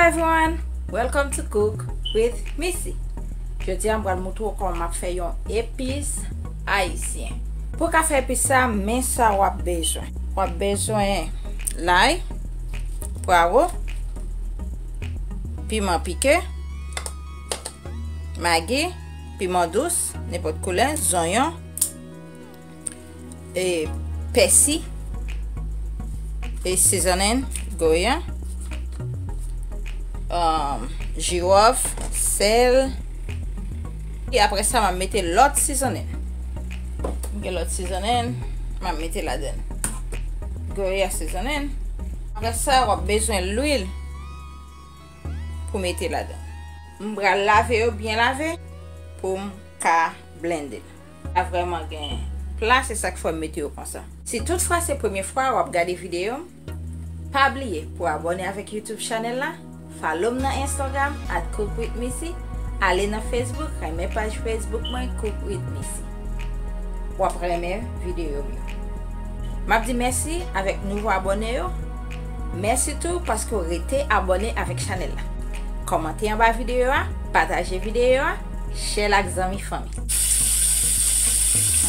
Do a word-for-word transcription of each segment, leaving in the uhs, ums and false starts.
Everyone, welcome to Cook with Missy. Jodi a m pral moutre w kòman m ap fè yon epis ayisyen. Pou w ka fè epis sa, men sa w ap bezwen. W ap bezwen lay, pwawo, piman pike, magi, piman dous, nenpòt koulè, zonyon, e pèsi, e seasoning, goya, um, jiwòf, sèl. E apre sa, m ap mete lòt seasoning. M gen lòt seasoning, m ap mete ladann. Goya seasoning. Apre sa, w ap bezwen lwil pou mete ladan. M pral lave yo byen lave pou m ka blende l. Pa vrèman gen plas, se sa k fè m mete yo konsa. Si toutfwa se premye fwa w ap gade videyo m, pa bliye pou abòne avèk YouTube chanèl la, follow m nan Instagram at cook with missy, ale nan Facebook, renmen paj Facebook mwen, Cook with Missy. W ap renmen videyo m yo. M ap di mèsi avèk nouvo abòne yo. Mèsi tou paske w rete abòne avèk chanèl la. Kòmante anba videyo a, pataje videyo a, share l ak zanmi fanmi.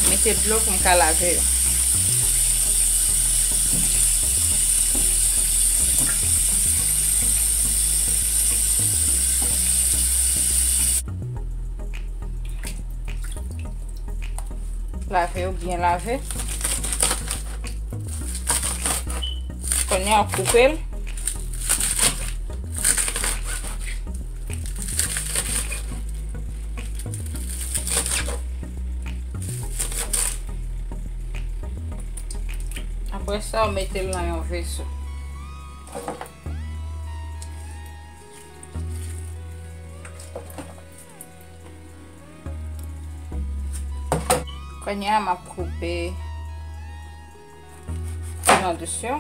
Mete dlo pou m ka lave yo. Lave yo byen lave. Kounye a, koupe l. Apre sa, w mete l nan yon veso. Kounye a, m ap koupe piman dous yo.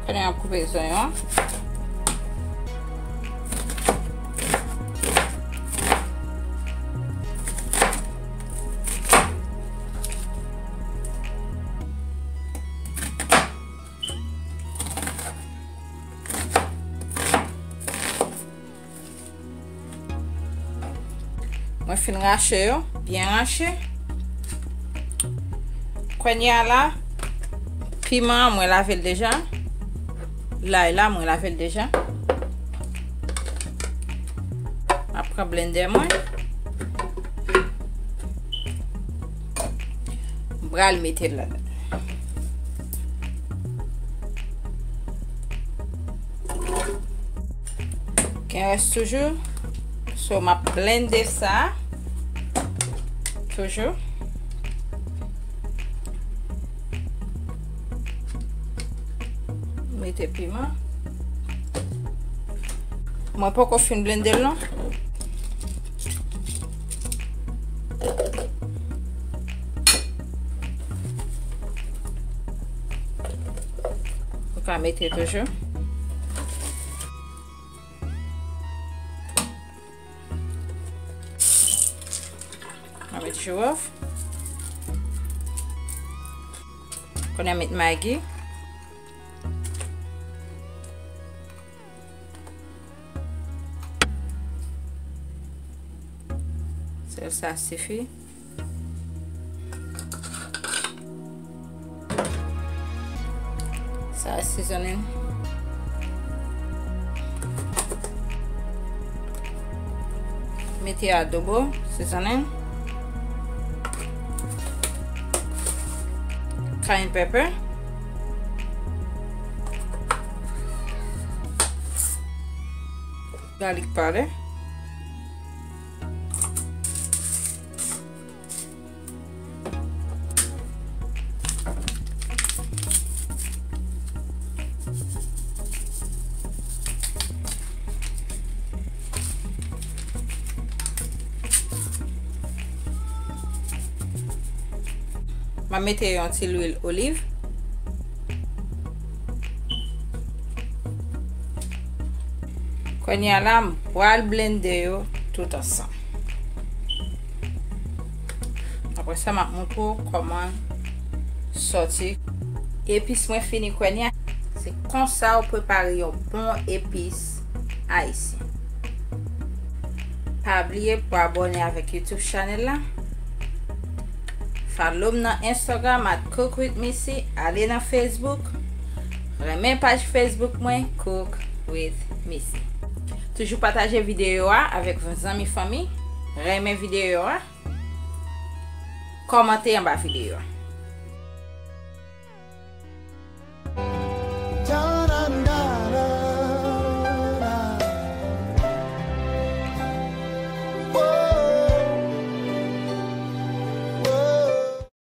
Kounye a, m ap koupe zonyon. Mwen fin rache yo, byen rache. Kounye a la, piman an, mwen lave l deja. Lay la, mwen lave l deja. M ap pran blendè mwen. M pral mete l ladan. Gen rès toujou. So, m ap blende sa. Toujou. Mete piman. Mwen poko fin blende l non. Ou ka mete toujou. Mwen met jiwòf. Kounye a met magi. Sèl sa sifi. Sa seasoning. Mete adobo, seasoning. Cayenne pepper. Garlic powder. M a mete yon ti lwil oliv. Kounye a la, m pral blende yo tout ansanm. Apre sa, m ap montre w kòman sòti epis mwen fini kounye a. Se konsa w prepare yon bon epis ayisyen. Pa bliye pou abòne avèk YouTube chanèl la. Follow m nan Instagram at cook with missy. Ale nan Facebook. Renmen paj Facebook mwen, Cook with Missy. Toujou pataje videyo a avèk zanmi, fanmi. Renmen videyo a. Kòmante anba videyo a.